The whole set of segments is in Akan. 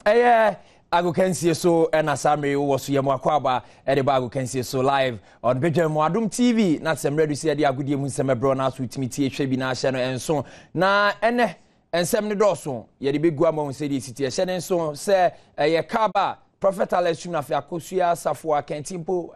Ɛyɛ agokansie so ɛna saa mmere wɔ so yɛ mo akwaaba ɛde ba agokansie so live on Bedwam mu Adom TV na sɛ mmerɛ du sɛ yɛde agodie mu nsɛm ɛbrɛ na so tumi tie hwɛ bi na ahyɛ no ɛnso na ɛnɛ nsɛm no dɔɔso yɛde bɛgu ama wo sɛdeɛ ɛsi teɛ hyɛ ne nso sɛ ɛyɛ kaba Prophet Alex Twum na afei Akosua Safoa Kɛnti mpo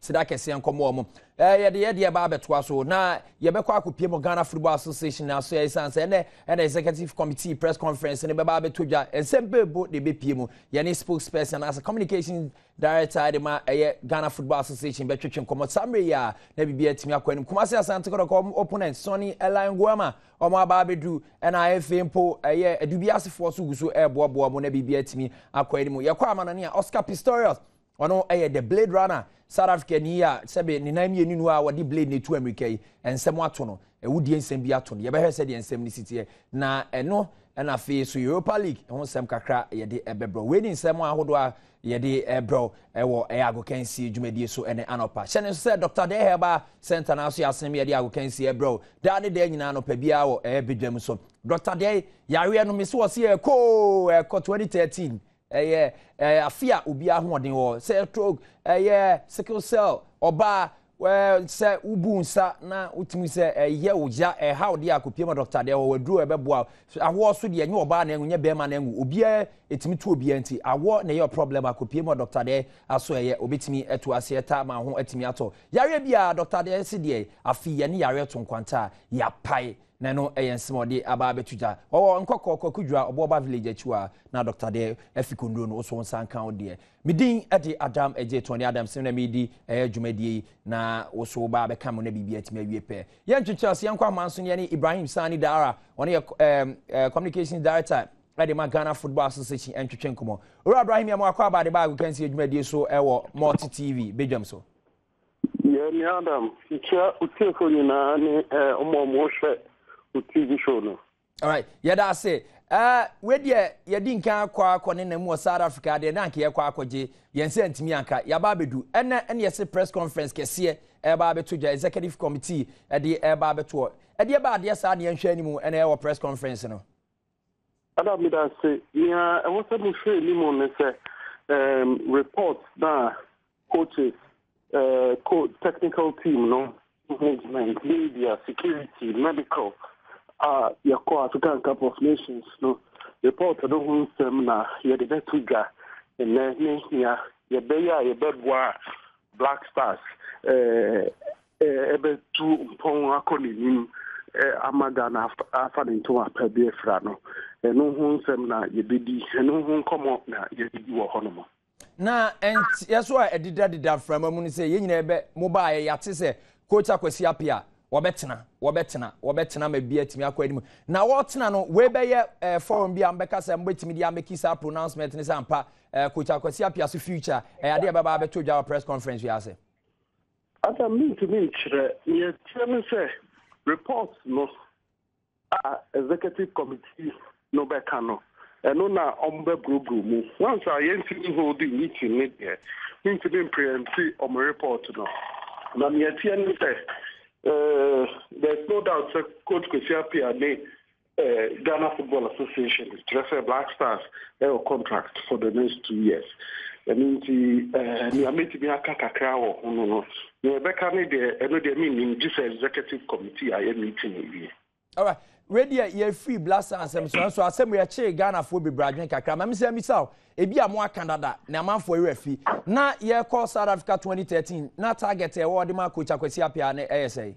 seda kɛseɛ nkɔmmɔ wɔn. Yɛde yɛ deɛ ɛba abɛtoa so na yɛbɛkɔ akɔpie mu Ghana Football Association na so ɛsiane sɛ ɛnɛ ɛna Executive Committee press conference no bɛba abɛto dwa nsɛm bɛɛbo na ɛbɛpie mu yɛne spokesperson anaasɛ communication director de ma ɛyɛ Ghana Football Association bɛtwetwe nkɔmmɔ saa mmerɛ yi a na biribi atumi akɔ anim. Kumasi Asante Kɔtɔkɔ opponent Sonny Eli Nguema wɔn aba abɛduru ɛna afei mpo ɛyɛ Adubiasefoɔ so gu so ɛreboaboa mu na biribi atumi akɔ anim. Yɛkɔ amanɔne a Oscar Pistorius ɔno ɛyɛ the blade runner South Africa ni a sɛbe ne nan mmienu nu a wɔde blade na etu amirika yi nsɛm ato no ɛwudie nsɛm bi ato no yɛbɛhwɛ sɛdeɛ nsɛm no si teɛ na ɛno ɛna afei so Europa League ho nsɛm kakra yɛde ɛbɛbrɛ wei ne nsɛm ahodoɔ a yɛde ɛbrɛ ɛwɔ ɛyɛ agokansie dwumadie so ɛne anɔpa hyɛ ne nso sɛ Dr. Dɛ Herbal Center na aso yɛ asɛm yɛde agokansie ɛbrɛ daa ne daa nyinaa anɔpa biara wɔ ɛyɛ badwam so Dr. Dɛ yareɛ no mesi wɔ se ɛkɔ ɛkɔ 2013 ɛyɛ ɛyɛ afe a obiara ahoɔden wɔ sɛ stroke ɛyɛ sickle cell ɔbaa sɛ wobu nsa na wotumi sɛ ɛyɛ wo ya ɛha wo deɛ akɔpie ma doctor deɛ wɔwɔ aduro ɛbɛboa awoɔ so deɛ nyɛ ɔbaa na ɛngu nyɛ bɛrima na ɛngu obiara ɛtumi to obiara nti awoɔ na ɛyɛ problem akɔpie ma doctor deɛ aso ɛyɛ obɛtumi ɛto aseɛ ta ma ho atumi atɔ yareɛ biara doctor deɛ si deɛ afe yɛ ne yareɛ to nkwanta a yɛapae na ɛno ɛyɛ nsɛm a ɔde aba abɛto gya ɔwɔ Nkɔkɔ Kwakudwura Ɔboɔba village akyi a na doctor deɛ afi konduro no so nsa nka wo deɛ medin ɛde Adam Agye Tɔne Adam sɛm na medi ɛyɛ dwumadie yi na wo so ba abɛka mo na biribi atumi awie pɛ yɛntwetwe ase yɛnkɔ ahoma nso ne yɛne Ibrahim Sani Dara ɔno yɛ communications director ɛde ma Ghana Football Association ɛntwetwe nkɔmmɔ. Owura Ibrahim, yɛ mo akɔ aba de ba agokansie dwumadie so ɛwɔ Multi TV badwam so. Yɛ ni Adam, nkyia otiefo nyinaa ne ɔmo a ɔmo hwɛ o TV show no. Alright, yɛda ase. Wei deɛ yɛdi nkan akɔ akɔ ne nam wɔ South Africa deɛ na anka yɛkɔ akɔgye yɛn sɛ ntumi anka yɛaba abɛdu ɛnɛ ɛne yɛse press conference kɛseɛ ɛba abɛto dwa executive committee ɛde ɛba abɛtoɔ ɛdeɛ ba adeɛ saa ne yɛnhwɛ anim ɛna ɛwɔ press conference no. Adam, meda ase. Nea ɛwɔ sɛ mohwɛ anim ne sɛ report na coaches, technical team no, management, media, security, medical a yɛkɔ African Cup of Nations no report no ho nsɛm na yɛde bɛto dwa ɛnɛ ne nea yɛbɛyɛ a yɛbɛboa Black Stars ɛbɛtu mpɔn akɔ n'anim ama Ghana afa ne ntoma pa bi afira no. Ɛno ho nsɛm na yɛbɛdi, ɛno ho nkɔmmɔ na yɛbɛdi wɔ hɔnom. Na ɛnteɛ so a ɛdedadeda mframa mu no sɛ yɛn nyinaa bɛ mo baa yɛ yɛate sɛ coach Akwasi Appiah wɔbɛtena wɔbɛtena wɔbɛtena ma bi atumi akɔ anim na wɔtena no wei bɛyɛ forum bi a mbɛka sɛ mbɛtumi de ameki saa pronouncement ne sɛ ampa coach Akwasi Appiah so future ɛyɛ adeɛ ɛbɛba abɛto dwa wɔ press conference wi ase. Adam, mentumi nkyerɛ. Nea ɛteɛ no sɛ report no a executive committee no bɛka no, ɛno na ɔmo bɛburoburo mu. Once a yɛntumi hold meeting ne deɛ, mentumi mpreempt ɔmo report no. Na nea ɛteɛ ne sɛ there's no doubt sɛ coach Kwesi Appiah ne Ghana Football Association, kyerɛ sɛ Black Stars, ɛwɔ contract for the next 2 years. Ɛno nti nea mɛtumi aka kakra wɔ ho no, nea ɛbɛka ne deɛ, ɛno deɛ mennim gye sɛ executive committee ayɛ meeting awie. Alright, wei deɛ yɛfiri Black Stars asɛm so nso asɛm yɛkyee Ghanafoɔ bebree adwene kakra ma mesɛ misa wo ebi a mo aka dada na amanfoɔ werɛ fi na yɛkɔ South Africa 2013 na target ɛwɔ ɔde ma coach Akwasi Appiah ne ɛyɛ sɛ?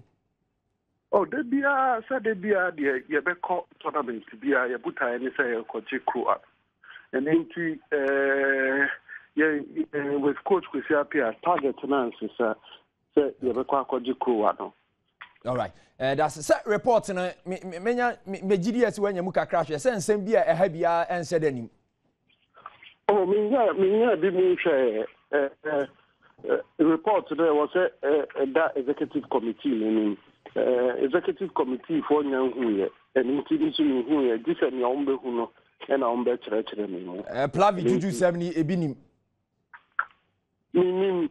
Oh, da biara sɛ da biara deɛ yɛbɛkɔ tournament biara, yɛbotaeɛ ne sɛ yɛkɔgye kurowa. Ɛno nti yɛ with coach Kwesi Appiah, target no ansesa sɛ yɛbɛkɔ akɔgye kurowa no. Alright, that's sɛ report no menya megye di ɛsɛ wanya mu kakra hwɛ sɛ nsɛm bi a ɛha biara ɛnsɛ da nim. Oh, menya bi mu nhwɛ report no ɛwɔ sɛ ɛda executive committee n'anim. Executive committee foɔ nya nhuyɛ, ɛno nti nso menhuyɛ gye sɛ nea ɔmo bɛhu no ɛna ɔmo bɛkyerɛkyerɛ me mu. Plavi juju sɛm ni ebi nim. Menim.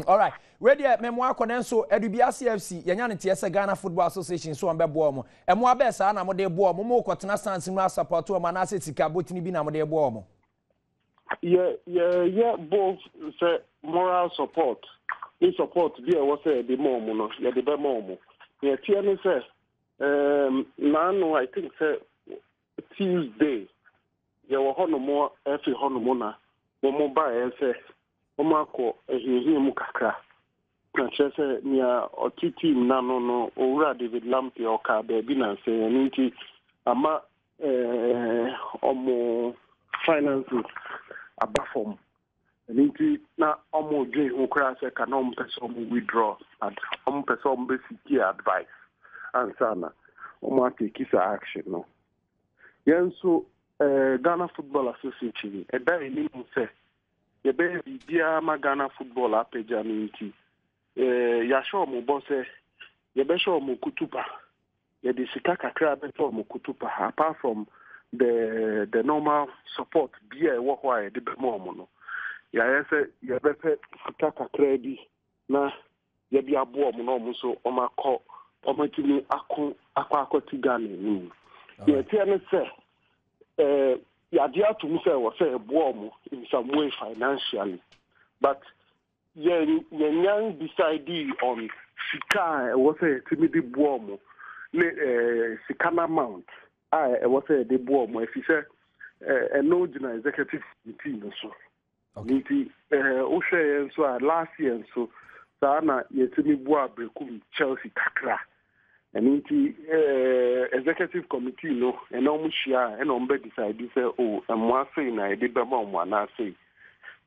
Alright, wei deɛ mɛmo akɔ ne nso Adubiase FC yɛnya ne teɛ sɛ Ghana Football Association so wɔn bɛboa wɔn ɛmo abɛɛ saa na mo de boa wɔn mo kɔtena stands mu asupport wɔn anaasɛ sika botini bi na mo de boa wɔn? Yɛ yɛyɛ both sɛ moral support ne support bi a ɛwɔ sɛ yɛde ma wɔn no, yɛde bɛma wɔn. Nea ɛteɛ ne sɛ, naano I think sɛ Tuesday yɛwɔ hɔnom ɛfi hɔnom na wɔn baeɛ sɛ wɔn akɔ ahiahia mu kakra. Na kyerɛ sɛ nea ɔte team n'ano no, Owura David Lamptey, ɔkaa baabi nansa yi, ɛno nti ama ɔmo finances aba fam. Ɛno nti na ɔmo dwen ho koraa sɛ ka na ɔmo pɛ sɛ ɔmo withdraw, but ɔmo pɛ sɛ ɔmo bɛ seek advice ansa na ɔmo atake saa action no. Yɛn nso Ghana Football Association, ɛda anim sɛ yɛbɛyɛ biribiara ma Ghana football apagya no, nti yɛahyɛ ɔmo bɔ sɛ yɛbɛhyɛ ɔmo kutupa, yɛde sika kakra bɛhyɛ ɔmo kutupa apart from the normal support bi a ɛwɔ hɔ a yɛde bɛma ɔmo no. Yɛayɛ sɛ yɛbɛpɛ sika kakra bi na yɛde aboa ɔmo na ɔmo nso ɔmo akɔ, ɔmo atumi ako akɔ akɔte Ghana anim. Deɛ ɛteɛ ne sɛ yɛagye atom sɛ ɛwɔ sɛ ɛboa ɔmo in some way financially, but yɛn yɛnyan decide on sika a ɛwɔ sɛ yɛtumi de boa ɔmo ne sika no amount a ɛwɔ sɛ yɛde boa ɔmo, ɛfiri sɛ ɛno gyina executive committee no so. Nti wohwɛ yɛn nso a, last year nso saa na yɛtumi boa Brekum Chelsea kakra. Ɛno nti executive committee no ɛna ɔmo hyia a, ɛna ɔmo bɛ decide sɛ o ɛmoa sei na yɛde bɛma ɔmo anaa sei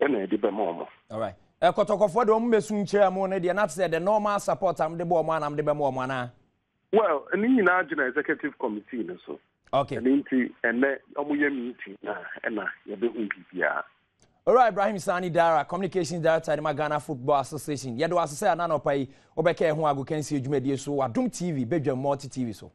ɛna yɛde bɛma ɔmo. Alright, Kɔtɔkɔfoɔ de ɔmo bɛsu nkyerɛ mu no deɛ, na te sɛ the normal support a mode bɔ ɔmo anam de bɛma ɔmo anaa? Well, ne nyinaa gyina executive committee no so. Ɛno nti ɛnɛ ɔmo yɛ meeting na ɛna yɛbɛhu biribiara. Owura Ibrahim Sani Dara, Communications Director de ma Ghana Football Association, yɛde wɔ ase sɛ ananɔpa yi wobɛka ɛho agokansie dwumadie so wɔ Adom TV, Badwam Multi TV so.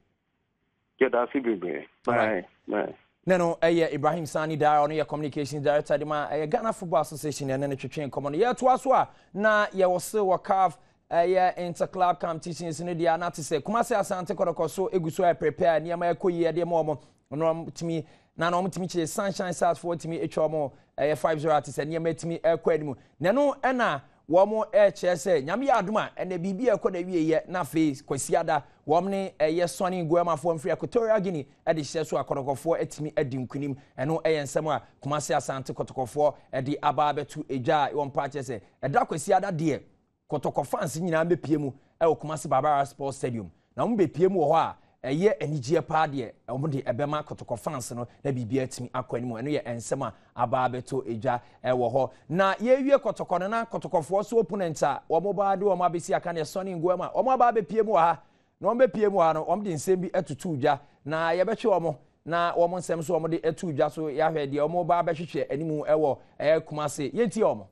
Yɛda ase bebree. Bye bye. Ne no ɛyɛ Ibrahim Sani Dara, ɔno yɛ Communications Director de ma ɛyɛ Ghana Football Association, ɛne no twetwe nkɔmmɔ no. Yɛtoa so a, na yɛwɔ se wɔ CAF ɛyɛ interclub competitions no deɛ, na te sɛ Kumasi Asante Kɔtɔkɔ so egu so a prepare nneɛma ɛkɔ yie ɛde ma wɔn no, wɔn tumi na wɔn tumi kyerɛ Sunshine Stars foɔ tumi atwa wɔn ɛyɛ 5-0 ate sɛ nneɛma tumi ɛkɔ anim. Na ɛno ɛna wɔn ɛkyerɛ sɛ Nyame yɛ adom a, ɛnɛ biribi a ɛkɔ na wie yɛ na afei Kwasiada wɔn ne ɛyɛ Sɔne Nguemafoɔ mfiri Equatorial Guinea ɛde hyɛ so a, Kɔtɔkɔfoɔ atumi adi nkunim. Ɛno ɛyɛ nsɛm a Kumasi Asante Kɔtɔkɔfoɔ ɛde aba abɛto edwa a wɔn pa kyerɛ sɛ ɛda Kwasiada deɛ, Kɔtɔkɔ fans nyinaa bɛpie mu ɛwɔ Kumasi Baba Sports Stadium, na wɔn bɛpie mu wɔ hɔ a, ɛyɛ anigyeɛ paa deɛ wɔn de ɛbɛma Kɔtɔkɔ fans no na biribi atumi akɔ anim. Ɛno yɛ nsɛm a aba abɛto edwa ɛwɔ hɔ. Na yɛwie Kɔtɔkɔ no, na Kɔtɔkɔfoɔ so opponent a wɔn ba de wɔn abɛsi aka deɛ, Sɔne Nguema, wɔn aba abɛpie mu wɔ ha. Na wɔn bɛpie mu wɔ ha no, wɔn de nsɛm bi atutu dwa na yɛbɛtwe wɔn na wɔn nsɛm so wɔn de atu dwa so, yɛahwɛ deɛ wɔn ba abɛhwehwɛ anim ɛwɔ ɛyɛ Kumase. Yɛntie wɔn.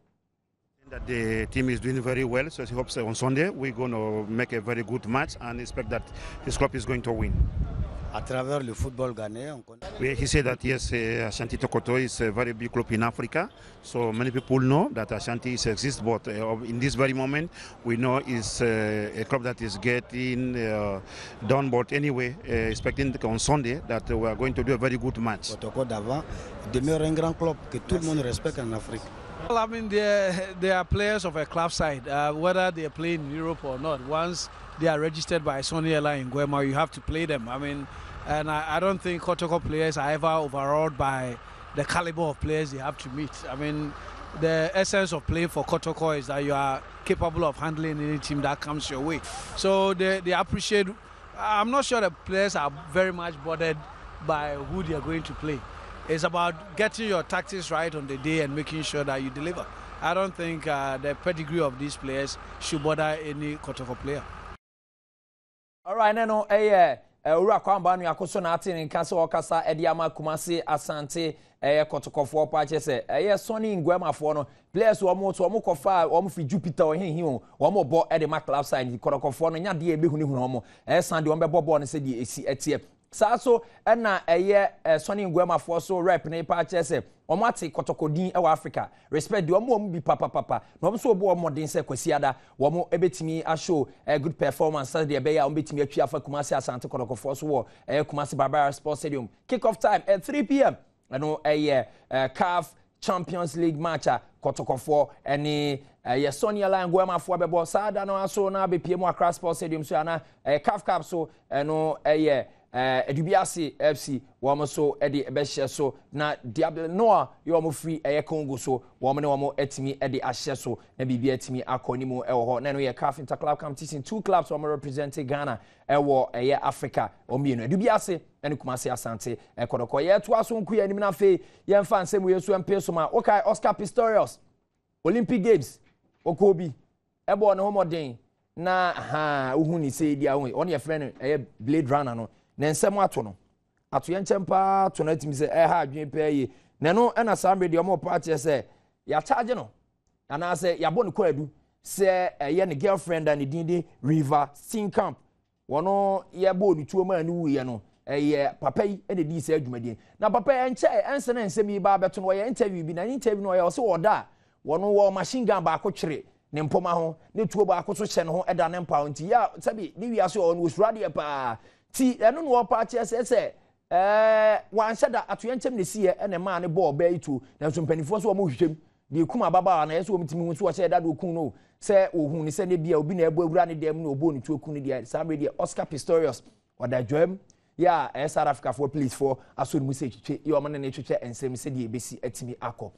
That the team is doing very well, so he hopes on Sunday we're going to make a very good match and expect that his club is going to win. À travers le football ghanéen, on connaît. Oui, he said that yes, Ashanti Tokoto is a very big club in Africa, so many people know that Ashanti is exists, but in this very moment, we know it's a club that is getting done. But anyway, expecting on Sunday that we are going to do a very good match. Kotoko d'avant demeure un grand club que tout le monde respecte en Afrique. Well, I mean, they are players of a club side, whether they are playing in Europe or not. Once they are registered by Sony Ella Nguema, you have to play them. I mean, and I don't think Kotoko players are ever overawed by the caliber of players they have to meet. I mean, the essence of playing for Kotoko is that you are capable of handling any team that comes your way. So they appreciate. I'm not sure the players are very much bothered by who they are going to play. It's about getting your tactics right on the day and making sure that you deliver. I don't think the pedigree of these players should bother any Kotoko player. Alright, ne no ɛyɛ Owura Kwamba Nuako so na ate ne nka sɛ ɔkasa ɛde ama Kumase Asante ɛyɛ Kɔtɔkɔfoɔ pa kyerɛ sɛ ɛyɛ Sɔne Nguemafoɔ no players, wɔn so wɔn kɔfa a wɔn fi Jupiter ɔhenhin o, wɔn bɔ ɛde ma club side. Kɔtɔkɔfoɔ no nyadeɛ ebehunahuna wɔn, ɛyɛ san deɛ wɔn bɛbɔ bɔɔl no sɛ deɛ esi ɛteɛ saa so. Ɛna ɛyɛ Sɔne Nguemafoɔ so rep ne pa kyerɛ sɛ wɔn ate Kɔtɔkɔdin ɛwɔ Africa, respect deɛ wɔn wɔn bi papapapa, na wɔn nso wɔbɔ wɔn mmɔden sɛ Kwasiada wɔn bɛtumi ashow ɛ good performance sɛdeɛ ɛbɛyɛ a wɔn bɛtumi atwi afa Kumasi Asante Kɔtɔkɔfoɔ so wɔ ɛyɛ Kumasi Baba Yara Sports Stadium. Kick off time ɛ 3 p.m. Ɛno ɛyɛ CAF. Champions League match a Kɔtɔkɔfoɔ ne ɛyɛ Sony Alain Guemafoɔ bɛbɔ saa da no ara so na abɛpie mu Accra Sports Stadium so ana ɛyɛ CAF Cup so ɛno ɛyɛ Adubiase FC wɔn nso de bɛhyɛ so na Diable Noir yɛ wɔn firi ɛyɛ Congo so wɔn ne wɔn atumi de ahyɛ so na biribi atumi akɔ ne mu ɛwɔ hɔ na ɛno yɛ CAF Interclub Competition two clubs wɔn represent Ghana ɛwɔ ɛyɛ Africa wɔn mmienu Adubiase ɛne Kumasi Asante Kɔtɔkɔ. Yɛtoa so nko yɛn anim na afei yɛmfa nsɛm wei nso mpee so ma wokae Oscar Pistorius Olympic Games ɔkɔɔ bi ɛbɔɔ ne ho mmɔden na ha wohu ne sɛ di a ɔne yɛfrɛ no ɛyɛ Blade Runner no ne nsɛm ato no ato yɛn nkyɛn paa to no atumi sɛ ɛha adwene pɛɛ yie na ɛno ɛna saa mmerɛ deɛ ɔmo pa akyerɛ sɛ yɛakyagye no anaasɛ yɛabɔ no kwaadu sɛ ɛyɛ ne girlfriend a ne din de River Steenkamp Wɔn yɛbɔɔ no tuo maa no wuiɛ no, ɛyɛ papa yi na ɛdii saa dwumadie. Na papa yi ɛnkyɛɛ ɛnsa na nsɛm yi ba abɛto no, wɔyɛ interview bi, na ne interview no ɔyɛ ɔse ɔda a, wɔn wɔ machine gun baako twere ne mpoma ho, ne tuo baako so hyɛ ne ho ɛda ne mpa ho, nti yɛ a sɛbi ne wiase ɔwɔ no ɔsuro adeɛ paa, nti ɛno na ɔpa akyerɛ sɛ sɛ ɛɛ wanhyɛ da atoyɛnkyɛm na ɛsiiɛ ɛna ɛmaa no bɔɔ ɔbaa yi tuo, nanso mpanimfoɔ nso wɔn hwehwɛ mu Deɛ ɛkum ababaawa no, ɛyɛ sɛ wɔtumi hu sɛ ɔhyɛɛ da de ɔkum no o, sɛ wɔhuu no sɛ na ebia obi na ɛrebɔ awura ne dan mu na ɔbɔɔ ne tuo kum no deɛ, saa berɛ deɛ Oscar Pistorius ɔda dwam yɛ a ɛyɛ South Africafoɔ policefoɔ asɔ ne mu sɛ twitwe yɛ wɔn ne no retwetwɛ nsɛm sɛdeɛ ɛbɛsi atumi akɔ.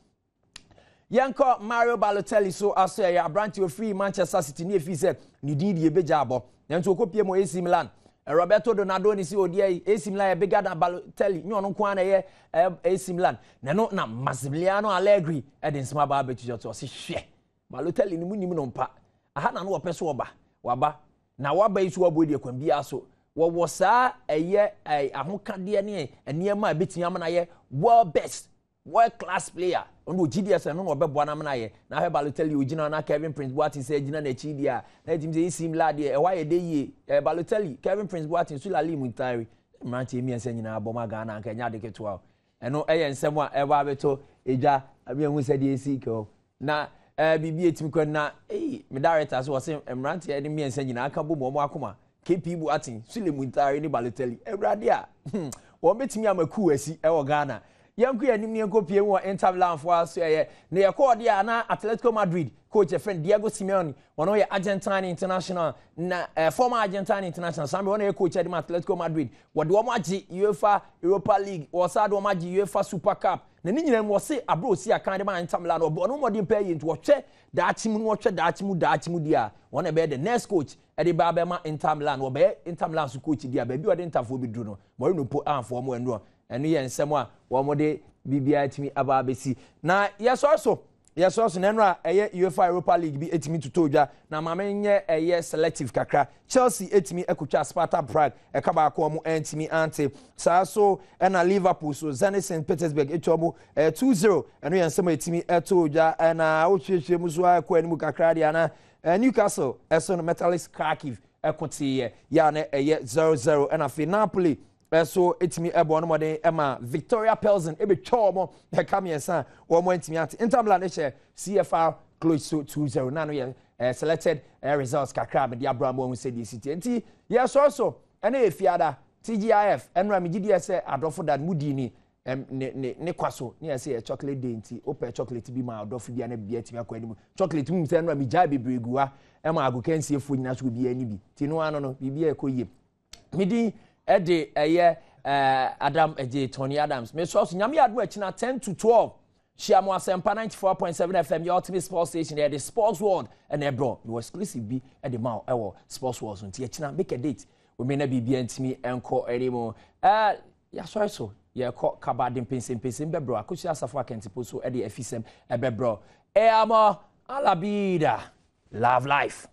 Yɛnkɔ Mario Balotelli so aso ɛyɛ aberante ofiri Manchester City ne ɛfiri sɛ ne din deɛ ɛbɛgya abɔ nanso ɔkɔpie mu AC Milan Roberto Donadoni si ɔdeɛ yi AC Milan yɛ bigger than Balotelli nyɛ ɔno nko ara na ɛyɛ AC Milan na ɛno na Massimiliano Allegri ɛde nsɛm aba abɛtu dwa so ɔse hwɛ Balotelli no mu nim no mpa aha na no wɔpɛ so ɔba waba na waba yi so wabɔ deɛ kwan biara so wɔwɔ saa ɛyɛ ahokadeɛ ne nneɛma a ɛbɛtumi ama no ayɛ world best World class player ɔno ɔgye di sɛ ɛno na ɔbɛboa no amena ayɛ na ahwɛ Balotelli ɔgyina hɔ na Kevin Prince Boateng sɛ gyina n'akyi deɛ a na ɛtumi sɛ AC Milan deɛ ɛhɔ ayɛ dɛ yie eh, Balotelli, Kevin Prince Boateng, Sulali Muntari mmeranteɛ mmiɛnsa nyinaa bɔ ma Ghana anka ɛnyɛ ade ketewa o ɛno ɛyɛ nsɛm a ɛba abɛtɔ edwa abi ehu sɛ deɛ esi kɛ na ɛɛ biribi etumi kɔ na eyi me director so wɔse mmeranteɛ ne mmiɛnsa nyinaa aka bom wɔn akoma KP Boateng, Sule Muntari ne Balotelli. Awurade a, hmm, wɔn bɛtumi ama coup asi wɔ Ghana. Yɛnkɔ yɛn anim ne yɛnkɔ pie mu wɔ Inter Milan foɔ asoɛeɛ. Na yɛkɔɔ deɛ a na Atletico Madrid coach yɛfrɛ no Diego Simeone, ɔno yɛ Argentine international na eh, former Argentine international, saa mmerɛ ɔno yɛ coach de ma Atletico Madrid. Wɔde wɔn agye UEFA Europa League, wɔsan de wɔn agye UEFA Super Cup. Na ne nyinaa mu wɔse aberɛ a ɔsi akan de ma Inter Milan no, ɔbɔ ne ho mmɔden paa yie nti wɔhwɛ daakye mu no wɔhwɛ daakye mu daakye mu deɛ a, wɔn na ɛbɛyɛ the next coach de ba abɛma Inter Milan. Wɔbɛyɛ Inter Milan so coach di a, baabi a ɔde Interfoɔ bɛduru no, Mourinho mpo amfa wɔn annu hɔ. Ɛno yɛ nsɛm a wɔde biribiara atumi aba abɛsi. Na yɛsɔre so, yɛsɔre so, na ɛno a ɛyɛ UEFA Europa League bi atumi totɔ dwa, na ma menyɛ ɛyɛ selective kakra. Chelsea atumi akotwa Sparta Prague ɛka baako wɔn antumi ante. Saa so ɛna Liverpool so Zenit St Petersburg atwa wɔn 2-0. Ɛno yɛ nsɛm a ɛtumi ɛtoo dwa, ɛna wohwehwɛ mu so a ɛkɔ anim kakra deɛ ana Newcastle ɛso no Metalist Kharkiv ɛko teeɛ yɛ a na ɛyɛ 0-0 ɛna afei Napoli ɛso ɛtumi ɛbɔ no mmɔden ɛma Victoria Pilsen ɛbɛtwa wɔn ɛka mmiɛnsa a wɔn antumi ante. Inter Milan ɛhyɛ CFR Cluj so 2-0 na no yɛ selected results kakra a mede abra mu ahu sɛ deɛ ɛsi teɛ nti yɛsɔre so ɛna yɛ fiada TGIF ɛnora megye diɛ sɛ adɔfo da no mu dii ni ne ne ne kwa so ne yɛsɛ yɛ chocolate day nti wopɛ chocolate bi ma ɔdɔfo bi a na biribi atumi akɔ anim chocolate mu sɛ ɛnora megyae bebree gu ha ɛma agokansiefoɔ nyinaa so obiara ni bi nti no ano no biribi a ɛkɔ yie me din ɛde ɛyɛ ɛɛ Adam ɛgye Tony Adams mesɔ so nyame adom akyina 10 to 12 hyia mo asɛmpa 94.7 FM yɛ ultimate sports station yɛde sports world ɛna ɛbrɔ mewɔ exclusive bi ɛde ma wo ɛwɔ sports world so nti akyina make a date omi na biribi ntumi ɛnkɔ anim ɛɛ Yɛasɔre so, yɛrekɔ Kaba de mpɛnsɛmpɛnsɛm bɛbrɛ wo, Akosua Asafo Akantipo so de afisɛm bɛbrɛ wo. Eamor a la vida, love life.